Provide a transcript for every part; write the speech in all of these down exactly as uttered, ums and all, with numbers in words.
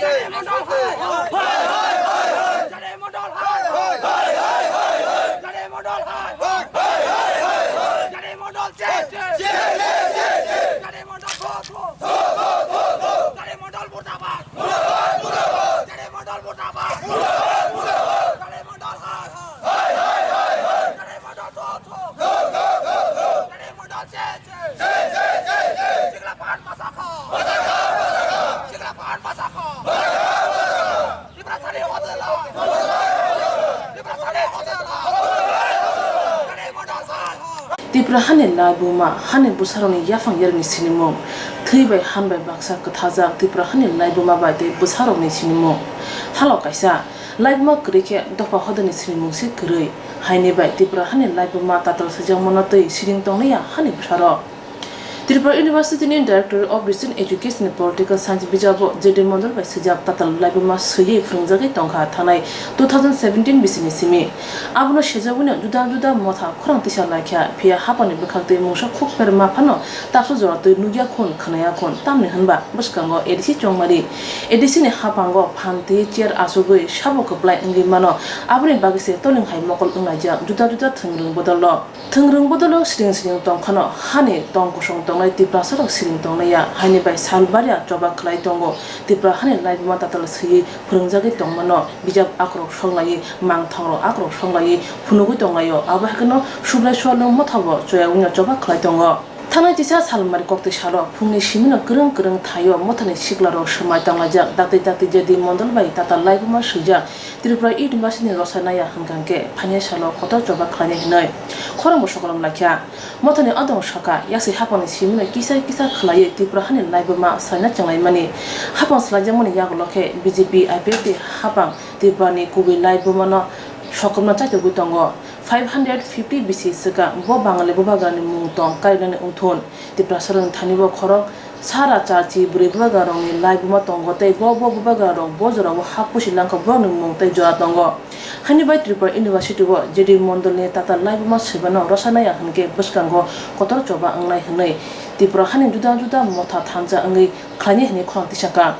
Jani Mondol hai! Jani Mondol hai! Jani Mondol hai! Jani Mondol hai! Jani Mondol hai! Jani Mondol hai! Jani Mondol change! Jani Mondol go, go! Jani Mondol murdabad! Jani Mondol murdabad! Jani Mondol hai! Jani Mondol go, go! Jani Mondol change! Sikla phan masakha! Sikla phan masakha! Tiprasani hojela! Tiprasani hojela! Tipra hani laibuma, hani bwsarokni yaphang yarwkni sinimung, thwi bai han bai baksa kwthajak Tipra hani laibuma bai tei bwsarokni sinimung. Halo kaisa, laibuma kwrwi khe dopha hodani sinimung se kwrwi. Haini bai Tipra hani laibuma tatal swijakmano tei siring tongliya hani bwsarok. Tripura University ni Director of Research Education and Political Science bijabo J D Mondol bai swijak tatal laibuma swiwi phwrwngjagwi tongkha thanai two thousand seventeen bisini simi. Abono sejagwino juda juda motha khorang tisa laikha, phiya hapani bwkhak tei mungsa khukper ma phano tapsa jora twi nukya khun, khwnaya khun, tamni hwnba bwskango A D C chongmari. A D C ni haphango phan tei chair achugwi sabo kwplai wngwi mano, aboni bagwi se toling hai mokol wnglaijak juda juda thwngrwng bodolo. Thwngrwng bodolo siring siring tongkhano hani tong kosong tongnai Tiprasarok siring tongnaiya, haini bai salbari a choba khlai tongo. Tipra hani laibuma tatal swiwi phwrwngjagwi tongmano, bijap akhorok songlaiwi, mangthangrok akhorok songlaiwi phunugwi tonglaio. Abo hai kheno Subrai Sualwng mothabo choyagwino choba khlai tongo. Thanai chisa salmari koktwi salo phungni simino kwrwng kwrwng thaio mothani siklarok swmai tonglaijak, dakti dakti J D Mondol bai tatal laibuma swijak. Tripura University ni rwchapnaiya hwnkha hwnkhe phainai salo kotor choba khlainai hwnwi khorangbo sokolom laikha. Mothani odong saka yasi hapangni simino kisa kisa khlaiwi Tripura hani laibuma saina chenglaimani. Hapang salaijakmani yagulo khe B J P I P F T hapang Tripurani kubui laibumano sokomna chaitogwi tongo. Five hundred fifty bisi swkang bo Bangali bubagrani mung tong karinani wngthun. Tiprasarokni thani bo khorok sara charchi bwrwi bubagrarokni laibuma tongo tei bo bo bubagrarok bo jorao hap pusi langkha borokni mung tei jora tongo. Haini bai Tripura University o J D Mondolni tatal laibuma swibano rwchapnaiya hwnkhe bwskango kotor choba wngnai hwnwi Tripura hani juda juda motha thansa wngwi khlainai hwnwi khorang tisakha.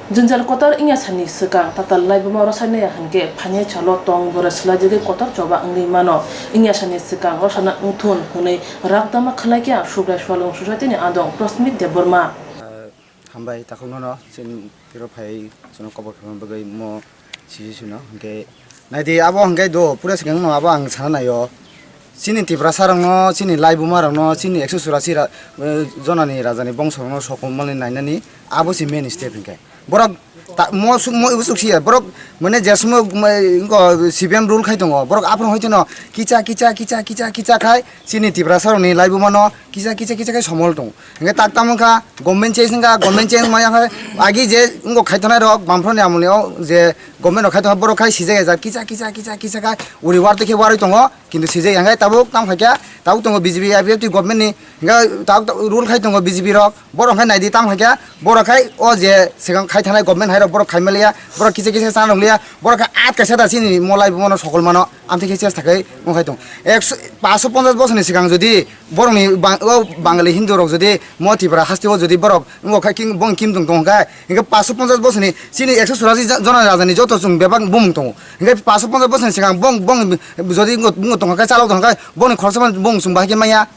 Jwngjal kotor wngya sani swkang tatal laibuma rwchapnaiya hwnkhe phainai salo tong bwrwi swlaijagwi kotor choba wngwi mano. Wngya sani swkang rwchapna wngthun hwnwi rakdama khlaikha Subrai Sualwng Society ni adong Prosmit Debbarma. Hambai takhukno no chini tiro phai chwngno kobor khaima bagwi mo siji suno hwnkhe naidi abo hwnkhe do pura swkang no abo ang sana naio. Chini Tiprasa rokno, chini laibuma rokno, chini ekso churasi ra-, eh, jonani rajani bongso rokno sokomani nainani abo se main step hwnkhe. Borok ta-, mo suk-, mo ibu suk siya, borok mane je sumo, mo, ingo C P M rule khai tongo, borok aphuru hai tino kicha, kicha, kicha, kicha, kicha khai chini Tiprasa rokni laibuma no kisa kisa kisa khe somol tongo. Hingke tak tamo wngkha government change wngkha, government change maya khe agi je wngkha khai tongnai rok bumphro ni amoni o je government rok khai tongkha borok khai sijak ya jak kisa kisa kisa kisa khe uri wartwi khe warwi tongo, kintu sijak ya hingke tabuk tamo khaikhe tabuk tongo B J P I P F T government ni hingke tabuk rule khai tongo B J P rok borok khai naidi tamo khaikhe borok khai o je swkang khai thangnai government hai rok borok khai maliya borok kisa kisa chana rok liya borok khai at kaisa da chini molai bono sokol mano. Amtwi khe chesta khe wngkhai tong. Ekso, paanso ponchas bosorni swkang jodi borokni bang-, o Bangali Hindu rok jodi mo Tripura haste o jodi borok wngkha king, bong kim tong tong kha, hingke paanso ponchas bosorni chini ekso churasi ja-, jona rajani joto chwng bebak bumung tongo. Hingke paanso ponchas bosorni swkang bong, bong jodi wngkha, wngkha tong kha, chalok tong kha, bongni khoroksa bong chwng bahai khe manya.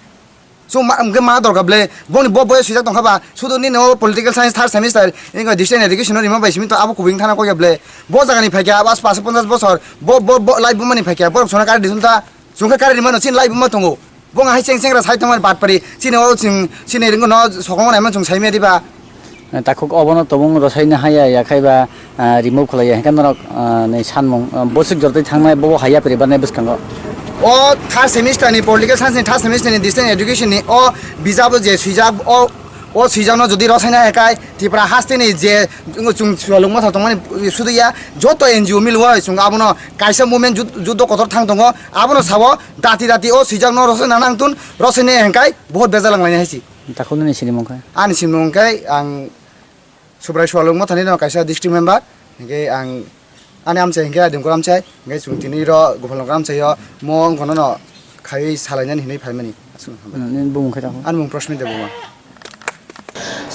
So, ma, hingke ma dorkar ble, boni bo boya swijak tongkha ba, sudu nini o political science third semester, ingo distance education no rima bai simi to abo kubui thana koi ble, bo jaga ni phaikya, bas paanso ponchas bosor, bo, bo, bo, life buma ni phaikya, borok sona kari disun ta, sungkha kari rima no, chini life buma tongo, bo hai cheng cheng ra sai tongmani batpari, chini o ching, chini ringo no sokong nai man chung sai me diba. Takhuk obono tobung rwsaina haya ya khai ba, ah, remove khlai ya, hingke norok, ah, ni sanmung, ah, bwswk jortwi thangnai, bobo haya piri barnai bwskango. O third semester ni political science ni third semester ni distance education ni o bijabo je swijak o, o swijakno jodi rwsaina hai khai Tripura haste ni je chwng swalwng motha tongmani sudu ya joto N G O milwai chwng abono kaisa movement jud-, juddo kotor thang tongo abono sao dati dati o swijakno rwsaina nangtun rwsaina hai khai bohot bejalang lainai hai si. Takhuk nini sinimung khe? Ani sinimung khe ang Subrai Sualwng Mothani no kaisa district member, hingke ang ani amchai hingke Adingkor amchai, hingke chwng tini ro Gopalnagar amchai o mo wngkha no no khai salainani hinui phaimani. Aswk no hambai. Hmm, nini bumung khe tamo? Ani mung Prosmit Debbarma.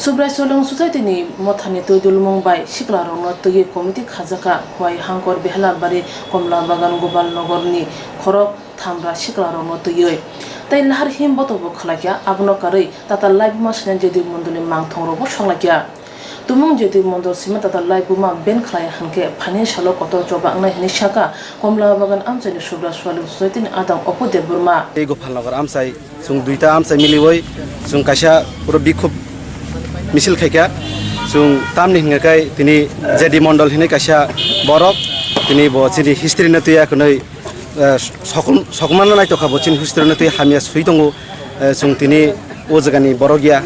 Subrai Solong Society ni mothani twi dulmung bai siklarokno twiwi committee khajakha, Khwai Hangkor, Behelabari, Komla Bagan, Gopal Nogor ni khorok thamra siklarokno twiwi. Tei lahar him botobo khlaikha, abono karwi tatal laibuma sina Jedi Mondol ni mangthongrokbo soklaikha. Tumung Jedi Mondol sima tatal laibuma ban khlai hwnkhe phainai salo kotor choba wngnai hwnwi sakha Komla Bagan amchaini Subrai Solong Society ni adong Opu Debbarma. Tei Gopal Nogor amchai Chwng duita amchai miliwi chwng kaisa puro bikhub misil khaikha. Chwng tamni hwnka khe tini J D Mondol hinwi kaisa borok, tini bo chini history no twiya kwnwi, eh, sokol-, sokomano naitokha bo chini history no twi hamya swi tongo. Eh, chwng tini o jagani borok ya,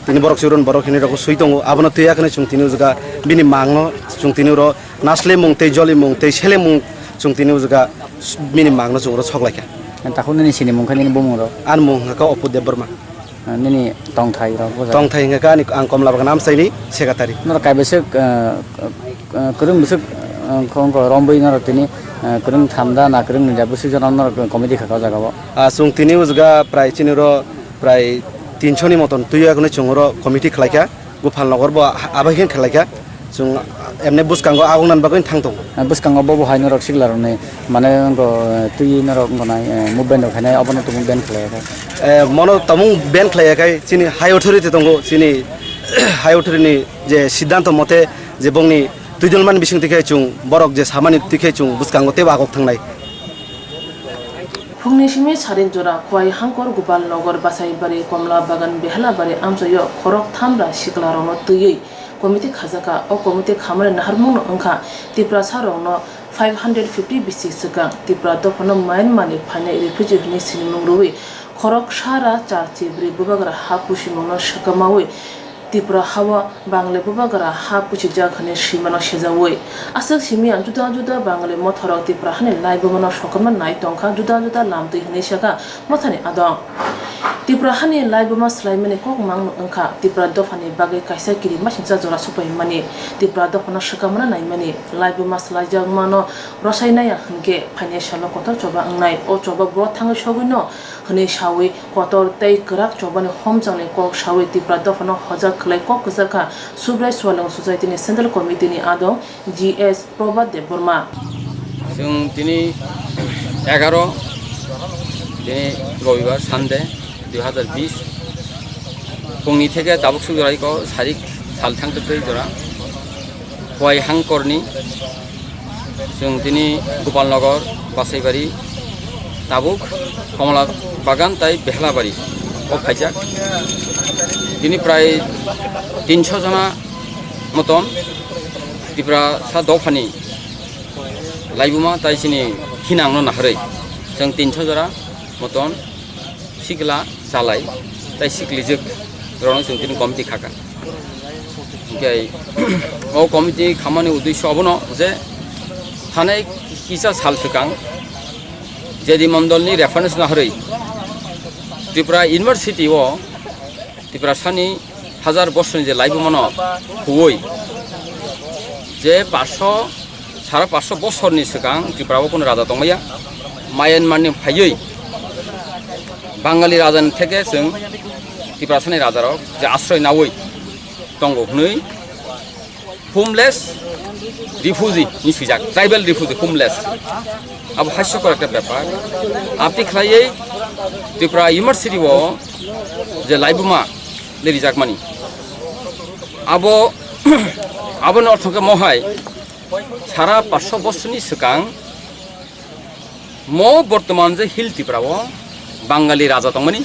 tini borok chwron borok hinwi rokbo swi tongo. Abono twiya kwnwi chwng tini o jaga bini mangno chwng tini oro naslemung tei jolimung tei selemung chwng tini o jaga bini mangno chwng oro soklaikha. Takhuk nini sinimung khe nini bumung rok? Ani mung hwnkha khe Opu Debbarma. Ah, nini tongthai rok bo jaga? Tongthai hwnkha khe ani, ang Komla Bagan amchaini secretary. Norok kaibwswk, ah, ah, kwrwng bwswk, ah, khong khong rombwi norok tini, ah, kwrwng tham da na kwrwng nwi da bwswk jora norok committee kha o jaga o? Ah, chwng tini o jaga prai chini oro prai tinso ni moton twiya kwnwi chwng oro committee khlaikha. Gopal Nogor bo abo khe khlaikha. Chwng emne bwskango agoknani bagwi thang tongo. Ah, bwskango bobo hai norok sikla rokni mane wngkha, eh, twi norok wngkha nai, eh, movement rok khainai abono tumung ban khlaiya khe. Eh, mono tumung ban khlaiya khe chini high authority tongo, chini high authority ni je siddhanto mote je bongni twidulmani bising twi khe chwng borok je samani twi khe chwng bwskango teibo agok thangnai. Phungni simi sarin jora Khwai Hangkor, Gopal Nogor, Basaibari, Komla Bagan, Behelabari amchaio khorok thamra siklarokno twiwi committee khajakha. O committee khamani naharmungno wngkha Tiprasarokno five hundred fifty bisi swkang Tipra dophano Myanmar ni phainai refugee hwnwi sinimung rwui khorok sara char chibrwi bubagra ha pusimungno swkamaui Tipra hao Bangali bubagra ha puchijak hwnwi swimano sejaui. Aswk simi ang juda juda Bangali motharok Tipra hani laibumano sokomna nai tongkha, juda juda lamtwi hwnwi sakha mothani adong. Tipra hani laibuma swlaimani kok mangno wngkha Tipra dophani bagwi kaisa kirimasingcha jora supaimani, Tipra dophano swkamna naimani. Laibuma swlaijakmano rwsai naiya hwnkhe phainai salo kotor choba wngnai. O choba bo thangwi sogwino hwnwi saui kotor tei kwrak chobani homchangni kok saui Tipra dophano hojak khlai kok kwchar kha Subrai Swalong Society ni Central Committee ni adong G S Prabhat Debbarma. Chwng tini egaro, tini Robibar, Sunday, dui hazar bish. Phungni theke tabuk suk jora iko sarik sal thangtwtwi jora. Khwai Hangkorni Chwng tini Gopalnagar, Basaibari, tabuk Komla Bagan tai Behlabari o phaijak. Tini prai tinso jona moton Tiprasa dophani laibuma tai chini hinangno naharwi chwng tinso jora moton sikla chalai tai siklijwk rokno chwng tini committee khaka. Hwnkhe o committee khamani uddesho abono je thanai kisa sal swkang J D Mondolni reference naharwi Tripura University o Tiprasani hazar bosorni je laibumano huoi je paso sara paso bosorni swkang Tripura o kono raja tongmaya. Myanmarni phaiwi Bangali rajani theke chwng Tiprasani rajarok je asroi naui tongo hwnwi homeless refugee ni swijak, tribal refugee homeless. Abo haisokor ekta bepar. Aboni khlaiwi Tripura University o je laibuma le rijakmani. Abo, aboni ortho khe mohai sara paso bosorni swkang mo bortoman je Hill Tripura o Bangali raja tongmani,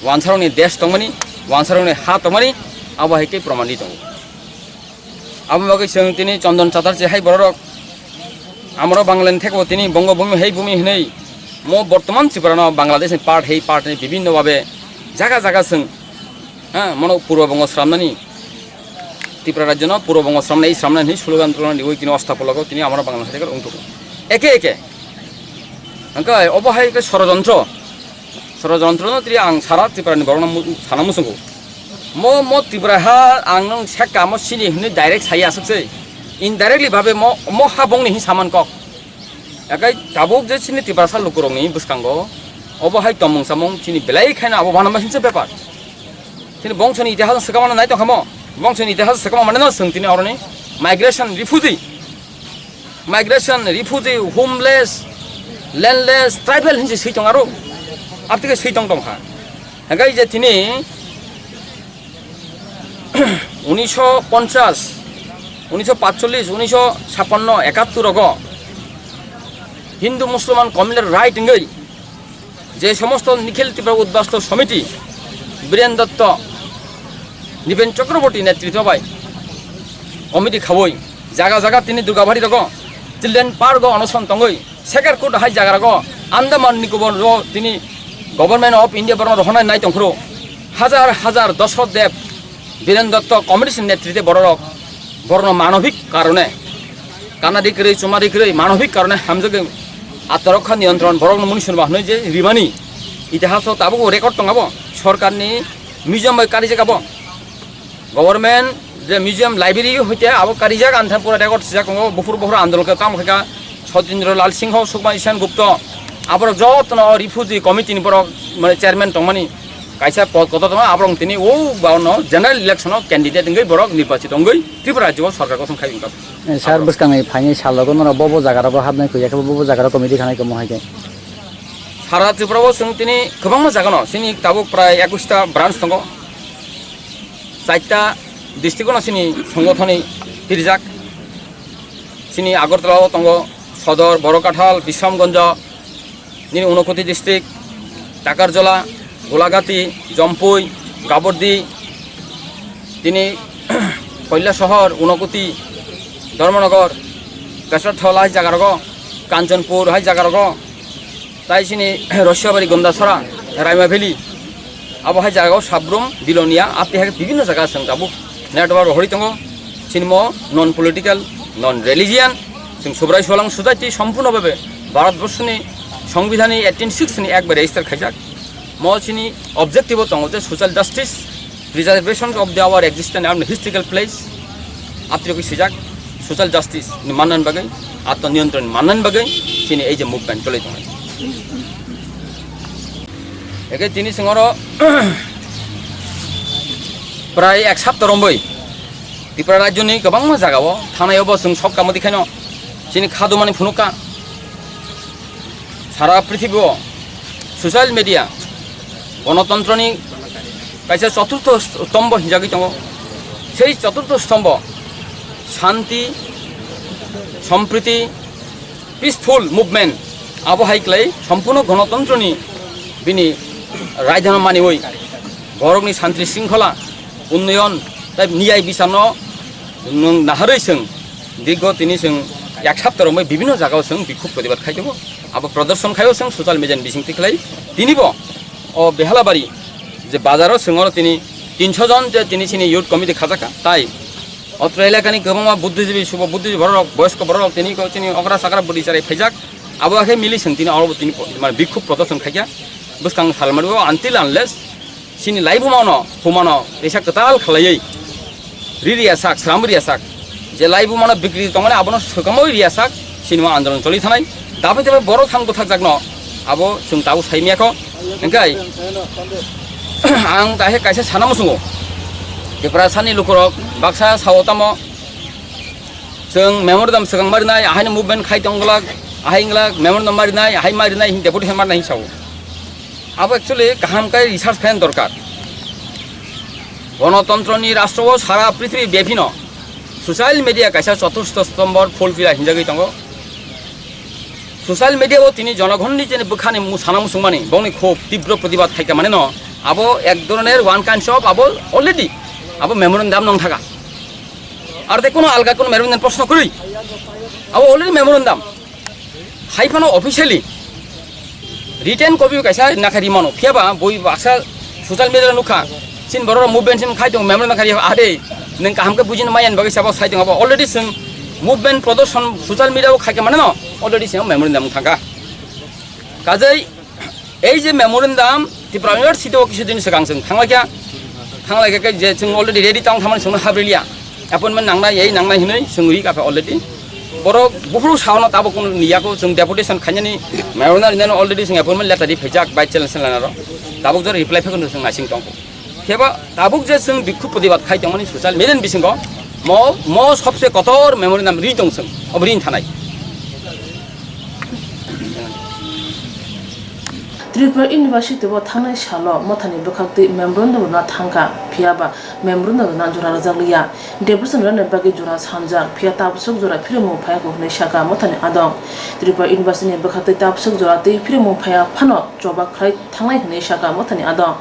wansarokni desh tongmani, wansarokni ha tongmani, abo hai khe proman di tongo. Abo bagwi chwng tini Chondon Chatterjee hai bororok amoro Bangalani thekbo tini bongo bumi hai bumi hinwi mo bortoman Tripura no Bangladesh ni part hai part ni bibhinno bhabe jaga jaga chwng, ha, mono Purbo Bongo sramnani, Tripura rajyo no Purbo Bongo sramnai, sramnai hinwi slogan tologan riwi tini ostapologo tini amoro Bangla hai jaga wngthogo. Eke eke. Hwnkhe obo hai khe sorojontro. Sorojontro no tini ang sara Tripura ni borok no mu-, sana muchungo. Mo, mo Tripura ha ang nung sekka mo sini hinwi direct saya aswk se. Indirectly bhabe mo, mo ha bongni hin saman kok. Ekai tabuk je chini Tiprasa lukurokni bwskango obo hai tomung samung chini belai khaina abo uanama hinse bepar. Chini bongsoni itihas swkamano nai tongkha mo. Bongso ni itihas se kwma mane no chwng tini oroni migration refugee, migration refugee, homeless, landless, tribal hinse swi tong aro. Abtike swi tong tong kha. Hingke je tini unisho ponchas, unisho patchollis, unisho chappanno, ekattor rogo Hindu Musliman communal right wngwi je somosto Nikhil Tripura Udbasto Samiti, Biren Dotto, Niben Chakraborty netritwa bai committee khaui jaga jaga tini Durgabari rogo, Children Park o onoson tongwi, Sekarkut hai jaga rogo, Andaman Nicobar o tini Government of India borokno rohornai nai tongkhoro, hajar hajar Dosrot Deb, Biren Dotto committee ni netritwe bororok, borokno manobik karone, kanadi kwrwi, chumadi kwrwi, manobik karone hamjagwi attorokha niyantron borokno muni sunba hwnwi je rimani itihaso tabuk record tong abo, sorkarni museum bai karijak abo. Government je museum library hoite abo karijak, antha pura record sijak tongo, buphur buphur andolon khe tamo khaika Sotindra Lal Singho, Sukma Isan Gupta, aborok jotono refugee committee ni borok mane chairman tongmani kaisa pod kotor tongo, aborok tini o baono general election o candidate wngwi borok nirbachit wngwi Tripura rajyo o sorkar gotong khai wngkha. Eh, sir, bwskangni phaini salogo norok bo bo jaga rogo habnai khuya khe bo bo jaga rogo committee khanai tongmo hai khe. Sara Tripura o chwng tini kwbangma jaga no, chini tabuk prai ekwis ta branch tongo, chaita district o no chini songothoni tirijak, chini Agartala o tongo, Sodor, Borokathal, Bisramganj, nini Unakoti district, Takarjala, Golagati, Jompui, Gabordi, tini Koilasohor, Unakoti, Dharmanagar, Besarthola hai jaga rogo, Kanchanpur hai jaga rogo, tai chini Rossiyabari, Gomdasora, Raima Valley, abo hai jaga o Sabrum, Bilonia, ati hai bibhinno jaga chwng tabuk network rohorwi tongo. Chini mo non political, non religion, chwng Subrai Solang society sompurno bhabe Bharat borso ni Songbidhan ni eighteen six ni ekbar register khaijak. Mo chini objective o tongo je social justice, preservation of the our existence and historical place, atrokwi swijak social justice ni manna bagwi, atma niyantron manna bagwi chini ei je movement cholai tongo. Eke tini singoro prai ek sapta romwi Tripura rajyoni kwbangma jagao thanai obo chwng sok kamo dikhaino chini khadumani phunukha. Sara prithibi o social media gonotontroni kaisa choturtho stombo hinjagwi tongo. Sei choturtho stombo shanti, sompriti, peaceful movement, abo hai klai sompurno gonotontroni bini raidhano maniwi borokni santri sringkhola, unnoyon tai niyai bichar no nwng naharwi chwng dirgo tini chwng ek sapta romwi bibhinno jagao chwng bikhub protibad khai tongo. Abo prodorshon khaio chwng social media ni bising twi khlai. Tini bo o Behalabari je bazaro chwng oro tini tinso jon je tini chini youth committee khajakha, tai otro elakani kwbangma buddhijibi, subo buddhijibi bororok, boyosko bororok tini ko chini okra chakra bwrwi chwrai phaijak. Abo khe mili chwng tini oro tini po-, mane bikhub prodorshon khaikha. Bwskang salmani o until unless chini laibuma no, huma no, risa kwtal khlaiwi ri riya sak, sram riya sak. Je laibuma no bikri tongmani abono swkamwi riya sak, chini o andolon choli thanai. Dabe dabe borok thang bwthakjak no, abo chwng tabuk sai maya kho. Hingkai ang tahe kaisa sana musungo. Tiprasani lukurok baksa sao tamo chwng memorandum swkang marinai, ahaino movement khai tongglak, ahai wnglak, memorandum marinai, ahai marinai hin deputation marinai hin sao. Abo actually kaham khe research khaina dorkar. Gonotontroni rastro o sara prithibi bephino social media kaisa choturtho stombor phul pila hinjagwi tongo. Social media o tini jonogonni chini bwkhani mu-, sana musungmani bongni khub tibro protibad khaika mane no, abo ek dhoroner one kinds of abo already abo memorandum nong thaka. Ar te kono alga kono memorandum proshno kwrwi. Abo already memorandum. Hai phano officially written copy kaisa nakha rimano. Phiya ba boi baksa social media nukha. Chin borok movement sin khai tong memorandum nakha ri ade. Neng kaham khe bujin mayan bagwi sabo sai tong abo already sing movement prodorshon social media o khai khe mane no already sing memorandum thangkha. Kajai ei je memorandum Tripura University o kisa din swkang sing thanglai kha. Thanglai kha je sing already ready tong thamani sung habriliya. Appointment nangnai, ei nangnai hinui chwng ri kapha already. Borok buphuru saono tabuk kunu niyako chwng deputation khainani memorandum rinani already chwng appointment letter ri phaijak vice chancellor lanaro. Tabuk jora reply phaikhwno chwng naising tongkho. Khe bo tabuk je chwng bikkhub protibad khai tongmani social media ni bisingo mo, mo sobse kotor memorandum ri tong chwng, obo ri thanai. Tripura University o thangnai salo mothani bwkhaktwi memorandum rwna thangkha, phiyaba memorandum rwna jora rwjakliya. Deputation rwna bagwi jora sanjak, phiya tabswk jora phirwngmung phaiya hwnwi sakha mothani adong. Tripura University ni bwkhaktwi tabswk jora twi phirwngmung phaiya phano choba khlai thangnai hwnwi sakha mothani adong.